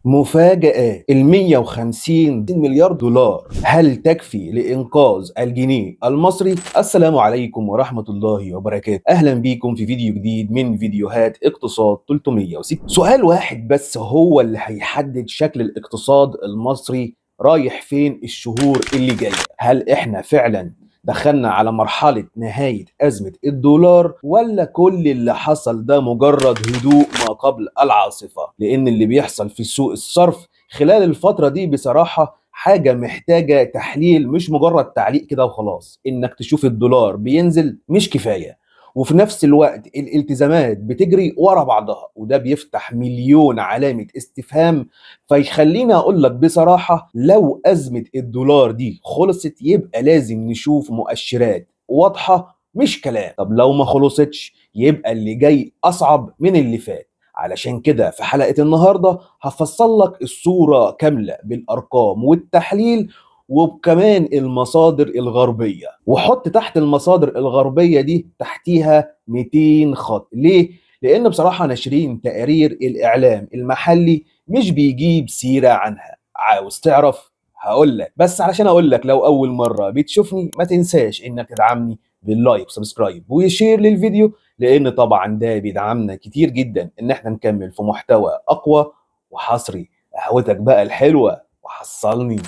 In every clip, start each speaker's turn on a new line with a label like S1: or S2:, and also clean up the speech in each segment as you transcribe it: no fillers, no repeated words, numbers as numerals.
S1: مفاجآت ال 150 مليار دولار هل تكفي لإنقاذ الجنيه المصري؟ السلام عليكم ورحمة الله وبركاته. أهلا بيكم في فيديو جديد من فيديوهات اقتصاد 360. سؤال واحد بس هو اللي هيحدد شكل الاقتصاد المصري رايح فين الشهور اللي جاية. هل احنا فعلا دخلنا على مرحلة نهاية أزمة الدولار، ولا كل اللي حصل ده مجرد هدوء ما قبل العاصفة؟ لأن اللي بيحصل في سوق الصرف خلال الفترة دي بصراحة حاجة محتاجة تحليل، مش مجرد تعليق كده وخلاص. إنك تشوف الدولار بينزل مش كفاية، وفي نفس الوقت الالتزامات بتجري ورا بعضها، وده بيفتح مليون علامة استفهام. فيخليني اقول لك بصراحة، لو أزمة الدولار دي خلصت يبقى لازم نشوف مؤشرات واضحة مش كلام. طب لو ما خلصتش يبقى اللي جاي أصعب من اللي فات. علشان كده في حلقة النهاردة هفصل لك الصورة كاملة بالأرقام والتحليل وكمان المصادر الغربية، وحط تحت المصادر الغربية دي تحتيها 200 خط. ليه؟ لأن بصراحة ناشرين تقارير الإعلام المحلي مش بيجيب سيرة عنها. عاوز تعرف؟ هقول لك، بس علشان أقول لك لو أول مرة بتشوفني ما تنساش إنك تدعمني بال like subscribe و share للفيديو، لأن طبعا ده بيدعمنا كتير جدا إن احنا نكمل في محتوى أقوى وحصري. قهوتك بقى الحلوة وحصلني.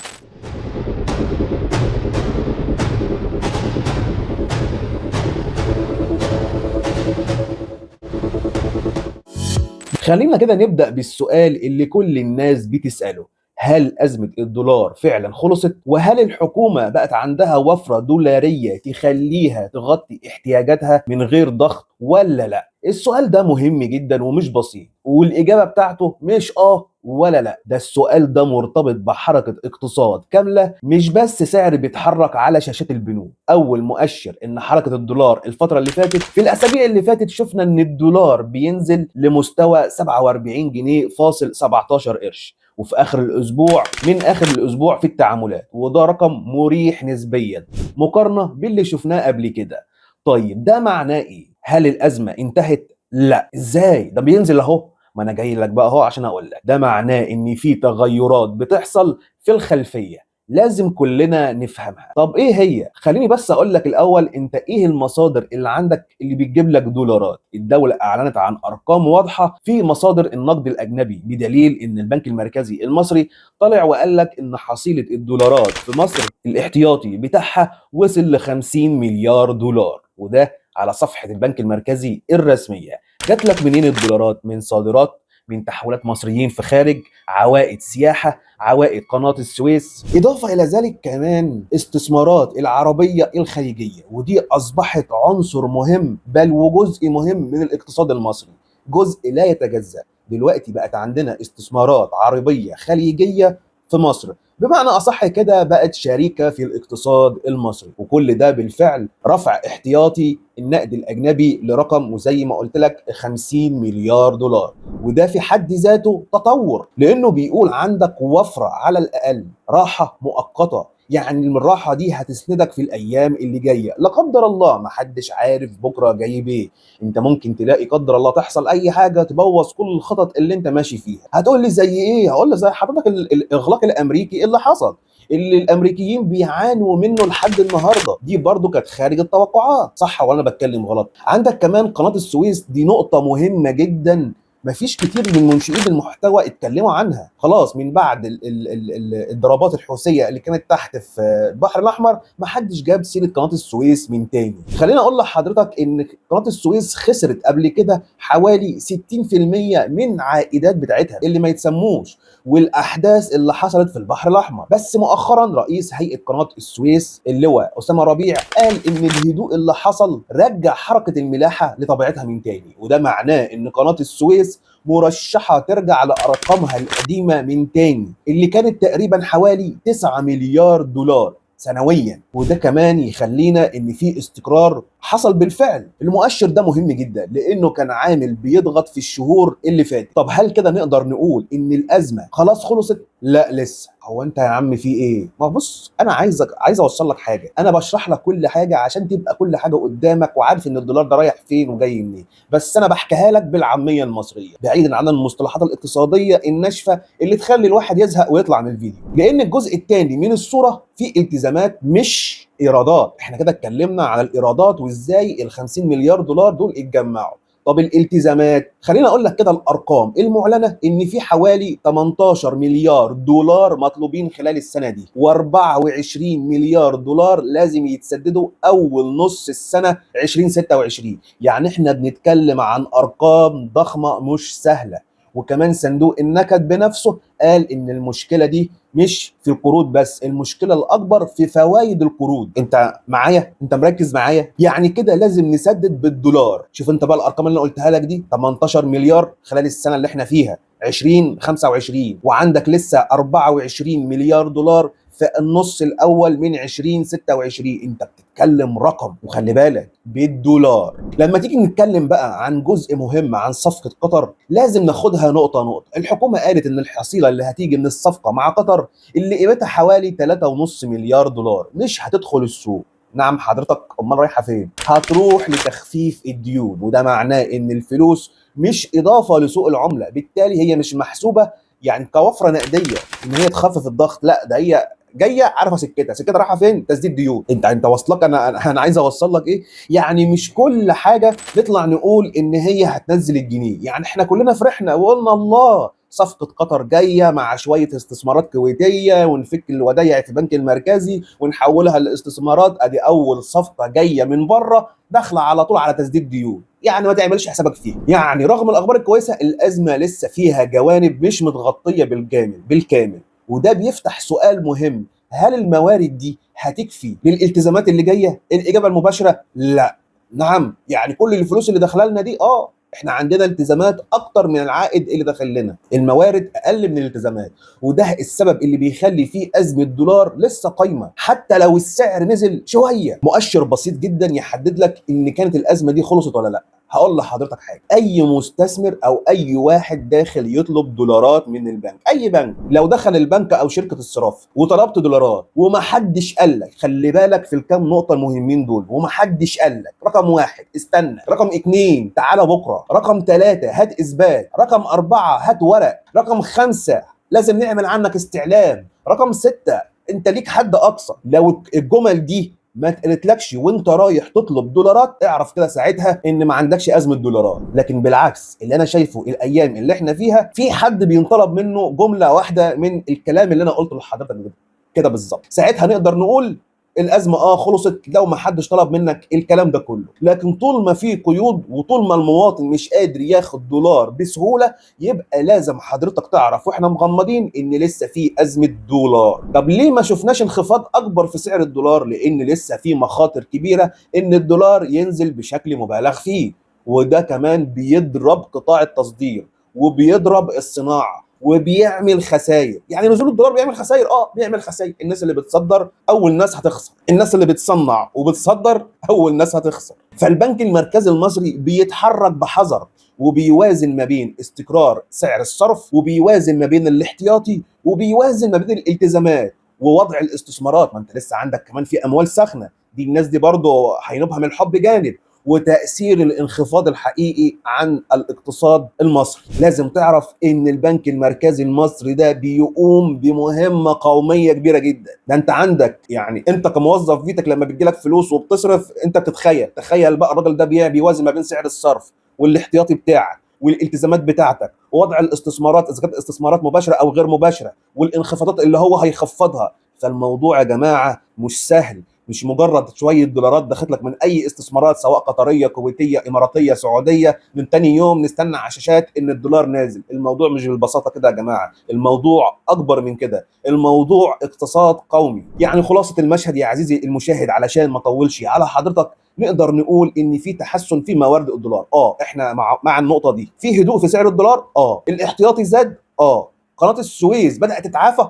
S1: خلينا كده نبدأ بالسؤال اللي كل الناس بتسأله: هل أزمة الدولار فعلا خلصت؟ وهل الحكومة بقت عندها وفرة دولارية تخليها تغطي احتياجاتها من غير ضغط ولا لا؟ السؤال ده مهم جدا ومش بسيط، والإجابة بتاعته مش آه ولا لا. ده السؤال ده مرتبط بحركة اقتصاد كاملة، مش بس سعر بيتحرك على شاشات البنوك. أول مؤشر إن حركة الدولار الفترة اللي فاتت، في الأسابيع اللي فاتت، شفنا إن الدولار بينزل لمستوى 47 جنيه فاصل 17 قرش، وفي آخر الأسبوع، من آخر الأسبوع في التعاملات، وده رقم مريح نسبيا مقارنة باللي شفناه قبل كده. طيب ده معناه إيه؟ هل الأزمة انتهت؟ لا. إزاي؟ ده بينزل أهو. ما انا جاي لك بقى اهو عشان اقول لك ده معناه ان في تغيرات بتحصل في الخلفية لازم كلنا نفهمها. طب ايه هي؟ خليني بس اقول لك الاول انت ايه المصادر اللي عندك اللي بتجيب لك دولارات. الدولة اعلنت عن ارقام واضحة في مصادر النقد الاجنبي، بدليل ان البنك المركزي المصري طلع وقال لك ان حصيله الدولارات في مصر الاحتياطي بتاعها وصل ل 50 مليار دولار، وده على صفحة البنك المركزي الرسمية. جات لك منين الدولارات؟ من صادرات، من تحويلات مصريين في خارج، عوائد سياحة، عوائد قناة السويس، إضافة إلى ذلك كمان استثمارات العربية الخليجية، ودي أصبحت عنصر مهم بل وجزء مهم من الاقتصاد المصري، جزء لا يتجزأ. دلوقتي بقت عندنا استثمارات عربية خليجية في مصر، بمعنى أصح كده بقت شريكة في الاقتصاد المصري، وكل ده بالفعل رفع احتياطي النقد الأجنبي لرقم وزي ما قلت لك 50 مليار دولار، وده في حد ذاته تطور، لأنه بيقول عندك وفرة على الأقل، راحة مؤقتة، يعني الراحة دي هتسندك في الأيام اللي جاية. لا قدر الله محدش عارف بكرة جاي بيه، انت ممكن تلاقي قدر الله تحصل أي حاجة تبوظ كل الخطط اللي انت ماشي فيها. هتقول لي زي ايه؟ هقول لك زي حضرتك الإغلاق الأمريكي اللي حصل، اللي الأمريكيين بيعانوا منه لحد النهاردة، دي برضو كانت خارج التوقعات، صح ولا أنا بتكلم غلط؟ عندك كمان قناة السويس، دي نقطة مهمة جدا مفيش كتير من منشئين المحتوى اتكلموا عنها. خلاص من بعد الضربات الحوثية اللي كانت تحت في البحر الاحمر محدش جاب سيره قناة السويس من تاني. خلينا اقول لحضرتك ان قناة السويس خسرت قبل كده حوالي 60% من عائدات بتاعتها اللي ما يتسموش، والاحداث اللي حصلت في البحر الاحمر. بس مؤخرا رئيس هيئة قناة السويس اللواء اسامة ربيع قال ان الهدوء اللي حصل رجع حركة الملاحة لطبيعتها من تاني، وده معناه ان قناة السويس مرشحة ترجع لأرقامها القديمة من تاني اللي كانت تقريبا حوالي 9 مليار دولار سنويا. وده كمان يخلينا ان في استقرار حصل بالفعل. المؤشر ده مهم جدا لانه كان عامل بيضغط في الشهور اللي فاتت. طب هل كده نقدر نقول ان الازمة خلاص خلصت؟ لا لسه. هو انت يا عم في ايه؟ ما بص، انا عايز اوصل لك حاجة، انا بشرح لك كل حاجة عشان تبقى كل حاجة قدامك وعارف ان الدولار ده رايح فين وجاي منين، بس انا بحكيها لك بالعامية المصرية بعيدا عن المصطلحات الاقتصادية الناشفه اللي تخلي الواحد يزهق ويطلع من الفيديو. لان الجزء الثاني من الصورة فيه التزامات مش ايرادات. احنا كده اتكلمنا على الايرادات وازاي ال 50 مليار دولار دول اتجمعوا. طب الالتزامات، خلينا اقول لك كده الارقام المعلنة ان في حوالي 18 مليار دولار مطلوبين خلال السنة دي، و24 مليار دولار لازم يتسددوا اول نص السنة 2026. يعني احنا بنتكلم عن ارقام ضخمة مش سهلة. وكمان صندوق النكد بنفسه قال ان المشكلة دي مش في القروض بس، المشكلة الاكبر في فوائد القروض. انت معايا؟ انت مركز معايا؟ يعني كده لازم نسدد بالدولار. شوف انت بقى الارقام اللي انا قلتها لك دي، 18 مليار خلال السنة اللي احنا فيها 2025، وعندك لسه 24 مليار دولار في النص الاول من 2026. انت بتتكلم رقم، وخلي بالك بالدولار. لما تيجي نتكلم بقى عن جزء مهم عن صفقة قطر لازم ناخدها نقطة نقطة. الحكومة قالت ان الحصيلة اللي هتيجي من الصفقة مع قطر اللي قيمتها حوالي 3.5 مليار دولار مش هتدخل السوق. نعم حضرتك، امال رايحة فين؟ هتروح لتخفيف الديون، وده معناه ان الفلوس مش اضافة لسوق العملة، بالتالي هي مش محسوبة يعني كوفرة نقدية ان هي تخفف الضغط، لا ده هي جاية عارفه سكتها، سكتها رايحة فين؟ تسديد ديون. انت واصلك، انا عايز اوصل لك ايه؟ يعني مش كل حاجة نطلع نقول ان هي هتنزل الجنيه. يعني احنا كلنا فرحنا وقلنا الله صفقة قطر جاية مع شوية استثمارات كويتيه ونفك الودايع في البنك المركزي ونحولها لاستثمارات، ادي اول صفقة جاية من بره داخله على طول على تسديد ديون. يعني ما تعملش حسابك فيه. يعني رغم الاخبار الكويسة الازمة لسه فيها جوانب مش متغطيه بالكامل، وده بيفتح سؤال مهم: هل الموارد دي هتكفي للالتزامات اللي جاية؟ الاجابة المباشرة لا. نعم، يعني كل الفلوس اللي داخله لنا دي احنا عندنا التزامات اكتر من العائد اللي داخل لنا، الموارد اقل من الالتزامات، وده السبب اللي بيخلي فيه ازمة دولار لسه قايمة حتى لو السعر نزل شوية. مؤشر بسيط جدا يحدد لك ان كانت الازمة دي خلصت ولا لا. هقول لحضرتك حاجة، اي مستثمر او اي واحد داخل يطلب دولارات من البنك، اي بنك، لو دخل البنك او شركة الصرافه وطلبت دولارات ومحدش قال لك، خلي بالك في الكام نقطة المهمين دول، ومحدش قال لك: رقم 1 استنى، رقم 2 تعالى بكره، رقم 3 هات اثبات، رقم 4 هات ورق، رقم 5 لازم نعمل عنك استعلام، رقم 6 انت ليك حد اقصى. لو الجمل دي ما اتقالتلكش وانت رايح تطلب دولارات، اعرف كده ساعتها ان ما عندكش ازمة دولارات. لكن بالعكس اللي انا شايفه الايام اللي احنا فيها، في حد بينطلب منه جملة واحدة من الكلام اللي انا قلته لحضرتك كده بالظبط، ساعتها نقدر نقول الازمة خلصت لو ما حدش طلب منك الكلام ده كله. لكن طول ما في قيود وطول ما المواطن مش قادر ياخد دولار بسهولة، يبقى لازم حضرتك تعرف واحنا مغمضين ان لسه في ازمة دولار. طب ليه ما شفناش انخفاض اكبر في سعر الدولار؟ لان لسه في مخاطر كبيرة ان الدولار ينزل بشكل مبالغ فيه، وده كمان بيضرب قطاع التصدير وبيضرب الصناعة وبيعمل خسائر. يعني نزول الدولار بيعمل خسائر، بيعمل خسائر. الناس اللي بتصدر اول ناس هتخسر، الناس اللي بتصنع وبتصدر اول ناس هتخسر. فالبنك المركزي المصري بيتحرك بحذر وبيوازن ما بين استقرار سعر الصرف، وبيوازن ما بين الاحتياطي، وبيوازن ما بين الالتزامات ووضع الاستثمارات. ما انت لسه عندك كمان في اموال ساخنة دي، الناس دي برضه هينوبها من الحب جانب، وتأثير الانخفاض الحقيقي عن الاقتصاد المصري. لازم تعرف ان البنك المركزي المصري ده بيقوم بمهمة قومية كبيرة جدا. ده انت عندك يعني انت كموظف بيتك لما بتجيلك فلوس وبتصرف انت بتتخيل، تخيل بقى الراجل ده بيوازن ما بين سعر الصرف والاحتياطي بتاعك والالتزامات بتاعتك ووضع الاستثمارات اذا كانت استثمارات مباشرة او غير مباشرة، والانخفاضات اللي هو هيخفضها. فالموضوع يا جماعة مش سهل، مش مجرد شوية دولارات دخلت لك من اي استثمارات سواء قطرية كويتيه اماراتيه سعودية، من تاني يوم نستنى على شاشات ان الدولار نازل. الموضوع مش بالبساطة كده يا جماعة، الموضوع اكبر من كده، الموضوع اقتصاد قومي. يعني خلاصه المشهد يا عزيزي المشاهد علشان ما اطولش على حضرتك، نقدر نقول ان في تحسن في موارد الدولار، احنا مع النقطة دي، في هدوء في سعر الدولار، الاحتياطي زاد، قناة السويس بدات تتعافى،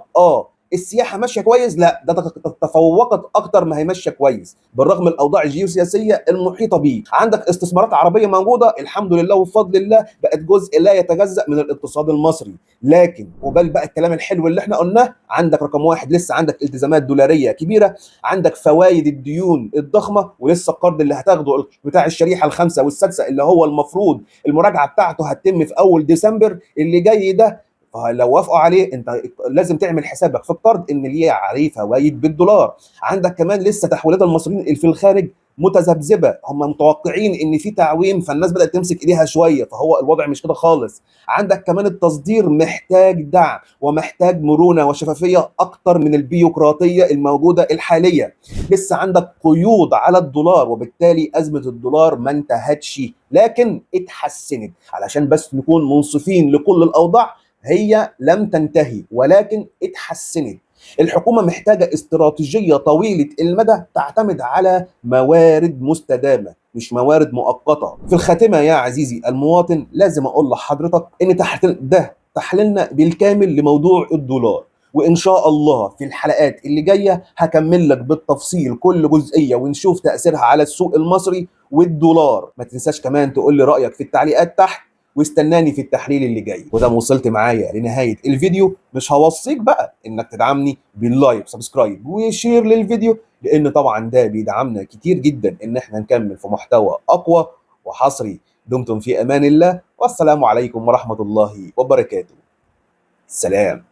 S1: السياحة ماشية كويس؟ لا، ده تفوقت اكتر ما هي ماشية كويس بالرغم من الاوضاع الجيوسياسية المحيطة بيه. عندك استثمارات عربية موجودة الحمد لله وبفضل الله، بقت جزء لا يتجزأ من الاقتصاد المصري. لكن وبال بقى الكلام الحلو اللي احنا قلناه، عندك رقم واحد لسه عندك التزامات دولاريه كبيرة، عندك فوائد الديون الضخمة، ولسه القرض اللي هتاخده بتاع الشريحة الخامسة والسادسه اللي هو المفروض المراجعة بتاعته هتتم في اول ديسمبر اللي جاي ده، فلو وافقوا عليه انت لازم تعمل حسابك في القرض ان ليه عليه فوائد بالدولار. عندك كمان لسه تحويلات المصريين اللي في الخارج متذبذبه، هم متوقعين ان في تعويم فالناس بدات تمسك ايديها شوية، فهو الوضع مش كده خالص. عندك كمان التصدير محتاج دعم ومحتاج مرونة وشفافيه اكتر من البيروقراطية الموجودة الحالية. لسه عندك قيود على الدولار، وبالتالي ازمة الدولار ما انتهتش لكن اتحسنت. علشان بس نكون منصفين لكل الاوضاع، هي لم تنتهي ولكن اتحسنت. الحكومة محتاجة استراتيجية طويلة المدى تعتمد على موارد مستدامة مش موارد مؤقتة. في الخاتمة يا عزيزي المواطن، لازم أقول لحضرتك إن تحت ده تحليلنا بالكامل لموضوع الدولار، وإن شاء الله في الحلقات اللي جاية هكمل لك بالتفصيل كل جزئية ونشوف تأثيرها على السوق المصري والدولار. ما تنساش كمان تقول لي رأيك في التعليقات تحت، واستناني في التحليل اللي جاي. وده ما وصلت معايا لنهاية الفيديو، مش هوصيك بقى انك تدعمني بال like subscribe و share للفيديو، لان طبعا ده بيدعمنا كتير جدا ان احنا نكمل في محتوى اقوى وحصري. دمتم في امان الله، والسلام عليكم ورحمة الله وبركاته. سلام.